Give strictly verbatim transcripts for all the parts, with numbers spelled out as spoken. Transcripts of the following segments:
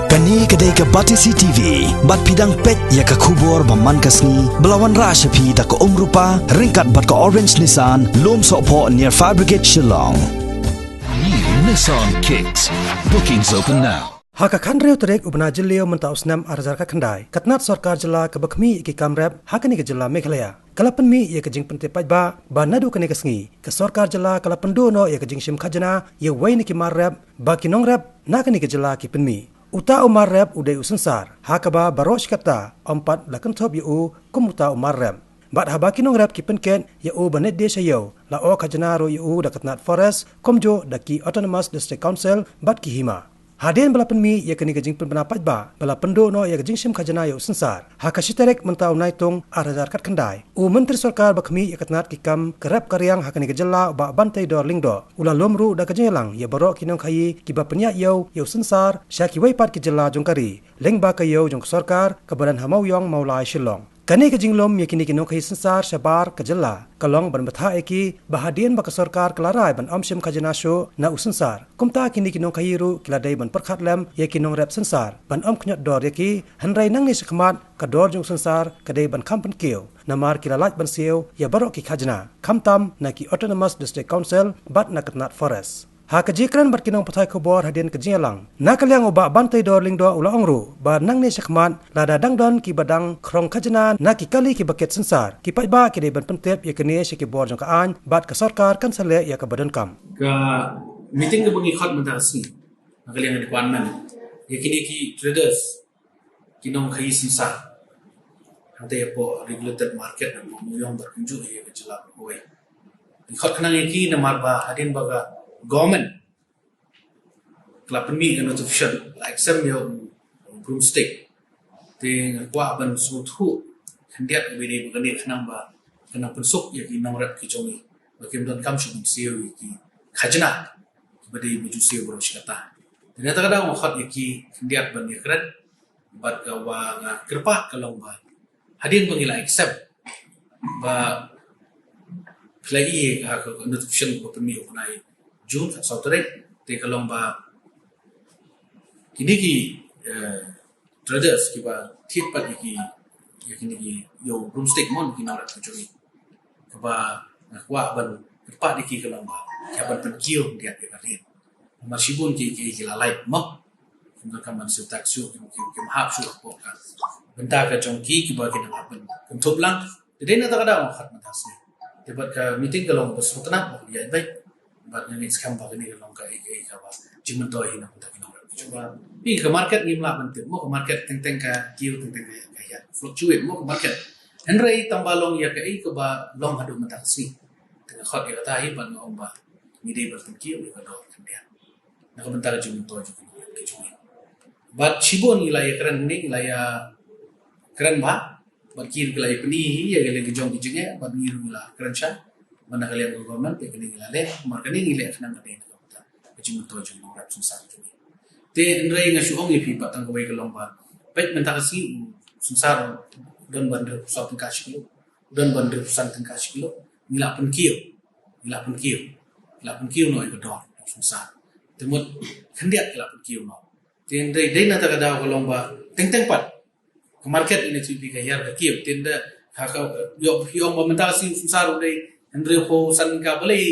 Kane ka dei ka Batesi T V, bad phi dang peit ïa ka khubor ba man ka sngi, ba la wanrah sha phi da ka Umrupa, ryngkat bad ka Orange Nissan, Lumsohphoh near Fire Brigade Shillong. New Nissan Kicks. Bookings open now. Ha ka khathynriew tarik u bnai Jylliew mynta u snem ar hajar khatkhyndai, ka tnat sorkar jylla kaba khmih ïa ki kam rep ha kane ka jylla Meghalaya, ka la pynmih ïa ka jingpyntip paidbah ba naduh kane ka sngi ka sorkar jylla ka la pynduh noh ïa ka jingshim khajna ïa uwei na ki mar rep ba ki nongrep na kane ka jylla ki pynmih. Uta u mar rep u dei u synsar, ha kaba baroh shi katta ym pat la kynthup ïa u kum uta u mar rep. Bad haba ki nongrep ki pynkit ïa u ban leit die sha ïew, la oh khajna ruh ïa u da ka tnat Forest, kumjuh da ki Autonomous District Council bad ki hima. Hadien ba la pynmih ïa kane ka jingpynbna paidbah ba la pynduh noh ïa ka jingshim khajna ïa u synsar ha ka shi tarik mynta u Naitung ar hajar khatkhyndai, u Myntri Sorkar ba khmih ïa ka tnat ki kam ka rep ka riang ha kane ka jylla, u Bah Banteidor Lyngdoh, u la lum ruh da ka jingïalang ïa baroh ki nongkhaïi kiba pynïaid ïew ïa u synsar sha kiwei pat ki jylla jong ka ri, lyngba ka ïew jong ka sorkar kaba don ha Mawiong Mawlai Shillong. Kane ka jinglum ïa kine ki nongkhaïi synsar shabar ka jylla ka long ban bthah ïa ki ba hadien ba ka sorkar ka la rai ban ym shim khajna shuh na u synsar, kumta kine ki nongkhaïi ruh ki la dei ban pyrkhat lem ïa ki nongrep synsar ban ym khñiot dor ïa ki, hynrei nangne shakhmat ka dor jong u synsar ka dei ban kham pynkiew, namar ki la lait ban siew ïa baroh ki khajna, khamtam na ki Autonomous District Council bad na ka tnat Forest. Ha ka jingkren bad ki nongpathai khubor hadien ka jingïalang, na ka liang u Bah Banteidor Lyngdoh u la ong ruh ba nangne shakhmat lada dang don kiba dang khrong khajna na ki kali kiba kit synsar, ki paidbah ki dei ban pyntip ïa kane sha ki bor jong ka aiñ bad ka sorkar kan sa leh ïa kaba donkam. Ka meeting kaba ngi khot mynta ka sngi na ka liang ka department ïa kine ki traders, ki nongkhaïi synsar hangta hapoh regulated market na Mawiong bad kumjuh ïa ka jylla baroh kawei. Ngi khot khnang ïa ki namar ba hadien ba ka government ka la pynmih ka notification, la exempt ïa u broomstick. Te nga kwah ban sngewthuh khyndiat kaba ïadei bad kane khnang ba kan pynsuk ïa ki nongrep ki jong ngi ba kim donkam shuh ban siew ïa ki khajna kiba dei ba ju siew baroh shi katta. Te na kata ka daw nga khot ïa ki khyndiat ban ïakren, bad kaba nga kyrpad ka long ba hadien ba ngi la accept ba phi la ïohi ha ka notification ba pynmih u bnai June, khatsaw tarik, te ka long ba kine ki, eh, traders kiba thied pat ïa ki, ïa kine ki, ïa u broomstick, mo, ki nongrep ki jong ngi, kaba nga kwah ban kyrpad ïa ki ka long ba ki hap ban pynkiew khyndiat ïa ka rate. Namar shibun ki, ki, ki la lait, mo. Kim donkam ban siew tax shuh, kim, kim, kim hap shuh hapoh ka bynta ka jong ki, kiba ki nang hap ban kynthup lang. Te dei na kata ka daw nga khot mynta ka sngi. Te bad ka meeting ka long ba sngewtynnat bad ïaid beit. Bad nga ngeit skhem ba kane ka long kaei kaei kaba jingmyntoi hi na ka bynta ki nongrep ki jong ngi. Phi, ka market ngim lah ban tip, mo, ka market teng teng ka kiew, teng teng ka, ka hiar, fluctuate, mo, ka market. Hynrei tang ba long ïa kaei kaba long haduh mynta ka sngi, te nga khot ïa kata hi bad nga ong ba ngi dei ban pynkiew ïa ka dor khyndiat na ka bynta ka jingmyntoi jong ki nongrep ki jong ngi. Bad shibun ngi la ïakren ne, ngi la ïakren bha bad ki ruh ki la ïapyni hi ïa ka liang ka jong ki jingeh, bad ngi ruh ngi la kren shai bad na ka liang ka government, ïa kane ngi la leh, namar kane ngi leh khnang ka dei na ka bynta ka jingmyntoi jong ki nongrep synsar jong ngi. Te hynrei nga shu ong ïa phi pat tang kawei ka long ba, peit mynta ka sngi u synsar u don ba hynriewphew saw tyngka shi kilo, u don ba hynriewphew san tyngka shi kilo. Ngi la pynkiew, ngi la pynkiew, ngi la pynkiew noh ïa ka dor jong u synsar. Te mut khyndiat ngi la pynkiew noh. Te hynrei dei na kata ka daw ka long ba teng teng pat ka market ine tu phi ka hiar ka kiew. Te ynda ha ka, ïoh, ïoh ba mynta ka sngi u synsar u dei hynriewphew san tyngka, balei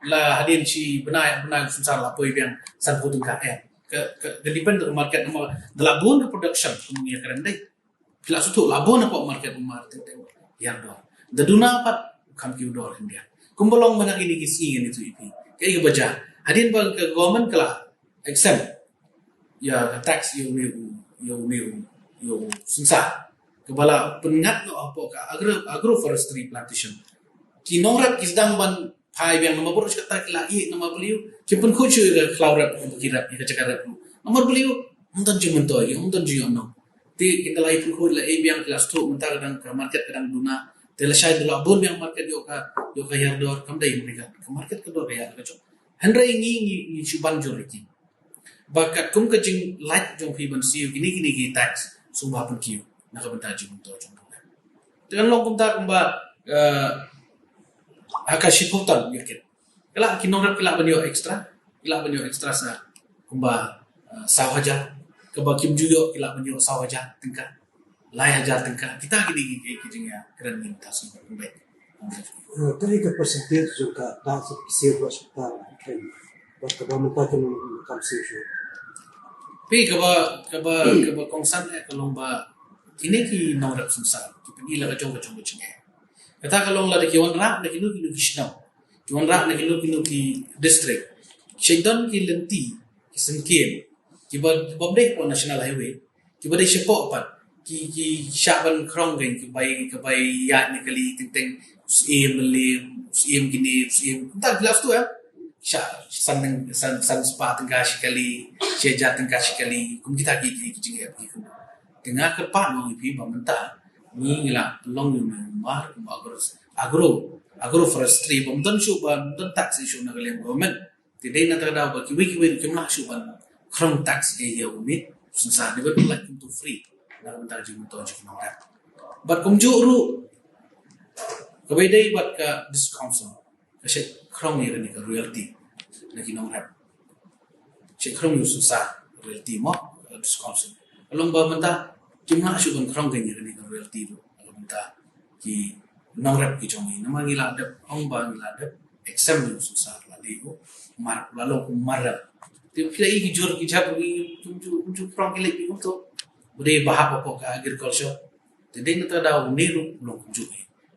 la hadien shi bnai, bnai u synsar la poi biang sanphew tyngka, em? Ka, ka, ka depend ka market, namar da la bun ka production, kum ngi ïakren dei. Phi la sngewthuh, la bun hapoh market u mar teng teng hiar dor. Da duna pat u kham kiew dor khyndiat. Kumba long mynta kine ki sngi ngan ïathuh ïa phi kaei kaba jia. Hadien ba ka government ka la exempt ïa ka tax ïa une u, ïa une u, ïa u synsar, kaba la pynngat noh hapoh ka agro, agroforestry plantation. Ki nongrep ki sdang ban phai biang, namar baroh shi katta ki la ïeh, namar balei? Ki pynkhuid shuh ïa ka khlaw rep, ki rep ïa ka jaka rep ruh. Namar balei? Ym don jingmyntoi, ym don jingïohnong. Te ki la ïeh pynkhuid, la ïeh biang, ki la sngewthuh mynta ka dang, ka market ka dang duna. Te lashai da la bun biang market ïoh ka, ïoh ka hiar dor, kam dei, ka market ka dor ka hiar ka jong. Hynrei ngi, ngi, ngi shu ban jur ïa ki ba katkum ka jinglait jong phi ban siew kine, kine ki tax, sngewbha pynkiew na ka bynta jingmyntoi jong phi. Te kan long kumta kumba, eh, ha ka shiphew ton ïa kit. Ki lah, ki nongrep ki lah ban ïoh extra, ki lah ban ïoh extra sa kumba, eh, saw hajar. kaba kim ju ïoh ki lah ban ïoh saw hajar tyngka, lai hajar tyngka. Kita ki dei ki, ki, ki jingïakren mynta sngewbha. Te ka percentage jong ka tax ki siew ba sukta kan ba kaba mynta kan kam siew shu. Pi kaba kaba kaba kongsan eh ka long ba kine ki nongrep synsar ki pyni la ka jong ka jong ka jingeh. Kata ka long lada ki wanrah na kino kino ki shnong, ki wanrah na kino kino ki district, ki don ki lynti ki syngkien kiba bym dei hapoh National Highway, kiba dei shapoh pat ki ki shah ban khrong kein, ki bai ki bai ïaid ne kali teng teng, u syiem Mylliem, u syiem kine, u syiem, kumta ki lah sdang eh. Shah san san san spah tyngka shi kali, shi hajar tyngka shi kali, kum kita ki ki ki jingeh ki kum. Te nga kyrpad ong ïa phi ba mynta ngi ngi la pynlong ïa u mar kum agro agro agroforestry, bym don shuh, bym don tax issue na ka liang government. Te dei na kata ka daw ba kiwei kiwei ruh kim lah shuh ban khrong tax ïa ïa u miet u synsar, ne ban pynlait kumto free na ka bynta ka jingmyntoi jong ki nongrep. Bad kumjuh ruh kaba ïadei bad ka District Council, ka shait khrong ïa kane ka royalty na ki nongrep. Shait khrong ïa u synsar royalty mo, ka District Council. Ka long ba mynta kim lah shuh ban khrong kein ïa kane ka royalty ruh na ka bynta ki nongrep ki jong ngi. Namar ngi la dep ong ba ngi la dep exempt ïa u synsar, la dei u mar, la long u mar rep. Te phi la i ki jur ki jap ngi kumjuh kumjuh khrong ki leit kumto. Ba dei ba hap hapoh ka agriculture. Te dei na kata ka daw une ruh u long kumjuh.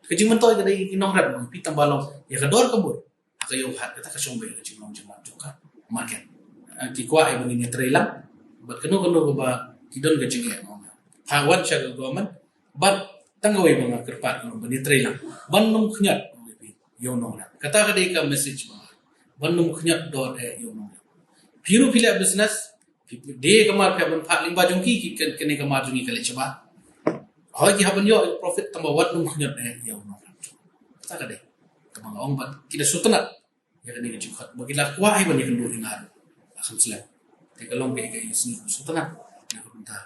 Ka jingmyntoi ka dei ki nongrep, phi tang ba long ïa ka dor ka mut ha ka ïew hat, kata ka shong beit ka jinglong jingman jong ka market. Ah, ki kwah ïa ba ngin ïatrei lang bad kano kano kaba ki don ka jingeh, ong nga, ha wan sha ka government. Bad tang kawei ba nga kyrpad, ban ïatrei lang, ban nym khñiot ïa u nongrep. Kata ka dei ka message ba nga, ban nym khñiot dor eh ïa u nongrep. Phi ruh phi leh business, phi dei ka mar phi hap ban phah lyngba jong ki, ki kane ka mar jong ngi ka leit shabar. Hooid ki hap ban ïoh profit, tang ba wat nym khñiot eh ïa u nongrep. Kata ka dei kaba nga ong. Bad ki da sngewtynnat ïa kane ka jingkhot ba ki la kwah ïa ban ïakynduh ïa nga ruh ha kham slem. Te ka long ka, ka, ka sngewtynnat na ka bynta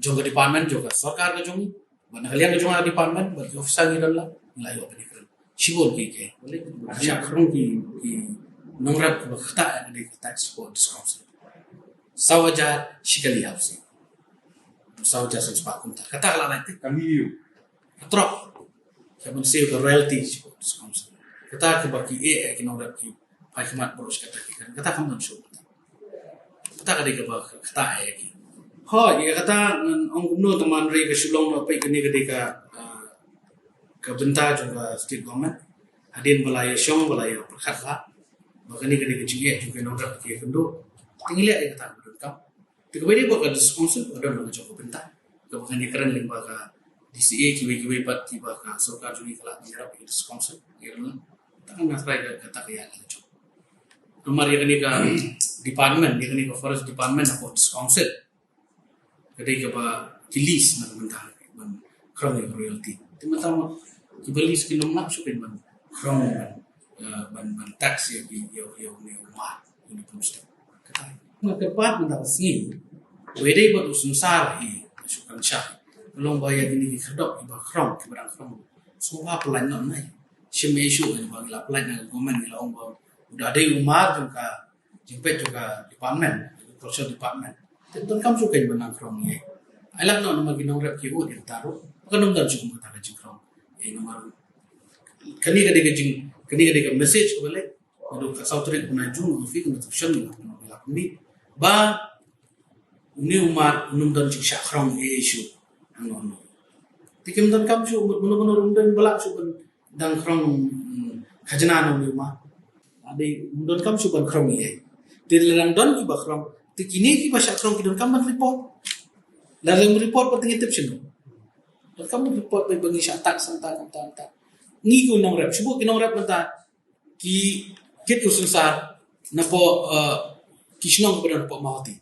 jong ka department, jong ka sorkar ka jong ngi, bad na ka liang ka jong ka department bad ki officer ngi don la, ngi la ïoh ban ïakren shibun ki, ki shah khrong ki, ki nongrep ba ktah ïa ka dei ka tax for discount. Saw hajar shi kali ha u snem. Saw hajar san spah kumta. Kata ka la lai te. Kali ïa u. Ka trok. Ka ban siew ka royalty sha ka District Council. Kata kaba ki eh, eh, ki nongrep ki phai khmat baroh shi katta ki kren. Kata kam don shuh. Kata ka dei kaba kata eh ki. Hooid, ïa kata ngan ong kumno, tang ba hynrei ka shu long noh peit kane ka dei ka, ah, ka bynta jong ka state government. Hadien ba la ïa shong, ba la ïa pyrkhat la ba kane ka dei ka jingeh jong ki nongrep ki ïakynduh. Te ngi leh ïa kata kaba donkam. Te kaba ïadei bad ka District Council ka don ka jong ka bynta kaba ngan ïakren lyngba ka D C A, kiwei kiwei pat kiba ka sorkar jong ngi ka la ïarap ïa ka District Council. Ïa kane tang nga trai ka, kata ka ïa ka jong. Namar ïa kane ka department, ïa kane ka forest department hapoh District Council, ka dei kaba ki lease na ka bynta ban khrong ïa ka royalty. Te mynta ma kiba lease kim lah shuh ban khrong ban, eh, ban, ban tax ïa ki, ïa, ïa une u mar, ïa une u homestead. Kata nga kyrpad mynta ka sngi ba ïadei bad u synsar hi, shu kan shah. Long ba ïa kine ki khyrdop kiba khrong, kiba dang khrong, sngewbha pynlait noh nai. Shim issue ba ngi la pynlait na ka government, ngi la ong ba u da dei u mar jong ka jingpeit jong ka department, agriculture department. Te donkam shuh kein ban nang khrong ïa. Ai lad noh namar ki nongrep ki ud ïa kata ruh. Kan ym don shuh kum kata ka jingkhrong ïa namar kane ka dei ka jing, kane ka dei ka message kaba leh. Naduh ka saw tarik u bnai June, u phi ka notification ngi la pynmih ba une u mar un ym don jingshah khrong ei ei shuh hangno hangno. Te kim donkam shuh, mut mano mano ruh um don ba lah shuh ban dang khrong, mm, khajna na une u mar. Ade, um donkam shuh ban khrong ei ei. Te lada dang don kiba khrong, te kine kiba shah khrong ki donkam ban report. Lada ym report pat te ngi tip shano? Donkam ban report ba ngi shah tax hangta hangta hangta. Ngi ki nongrep, shu bun ki nongrep mynta ki kit ki synsar napoh, eh, ki shnong kiba don hapoh Mawhati,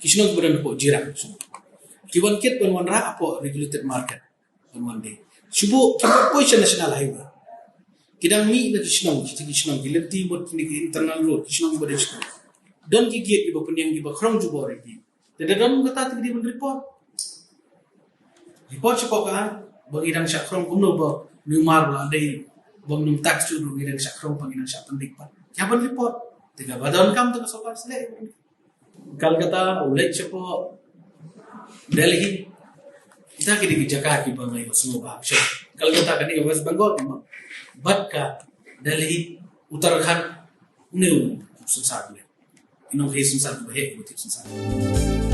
ki shnong kiba don hapoh Jirang. Ki wan kit ban wanrah hapoh regulated market ban wan die. Shu bun ki poi sha National Highway. Ki dang mih na ki shnong, ki shnong ki lynti mut kine ki internal road, ki shnong kiba dei shnong. Don ki gate kiba pynïeng kiba khrong jubor ïa ki. Te lada don kata te ki dei ban report. Report shapoh ka, ba ngi dang shah khrong kumno ba une u mar ba la dei, ba ngim tax shuh ruh ngi dang shah khrong pat, ngi dang shah pyndik pat. Ïa ban report. Te kaba donkam te ka sorkar shlei. Calcutta, u leit shapoh Delhi. Kita ki dei ki jaka kiba nga ïohsngew ba ha Calcutta kane ka West Bengal, bad ka Delhi, Uttarakhand, une u synsar. Une u synsar ba heh, u synsar.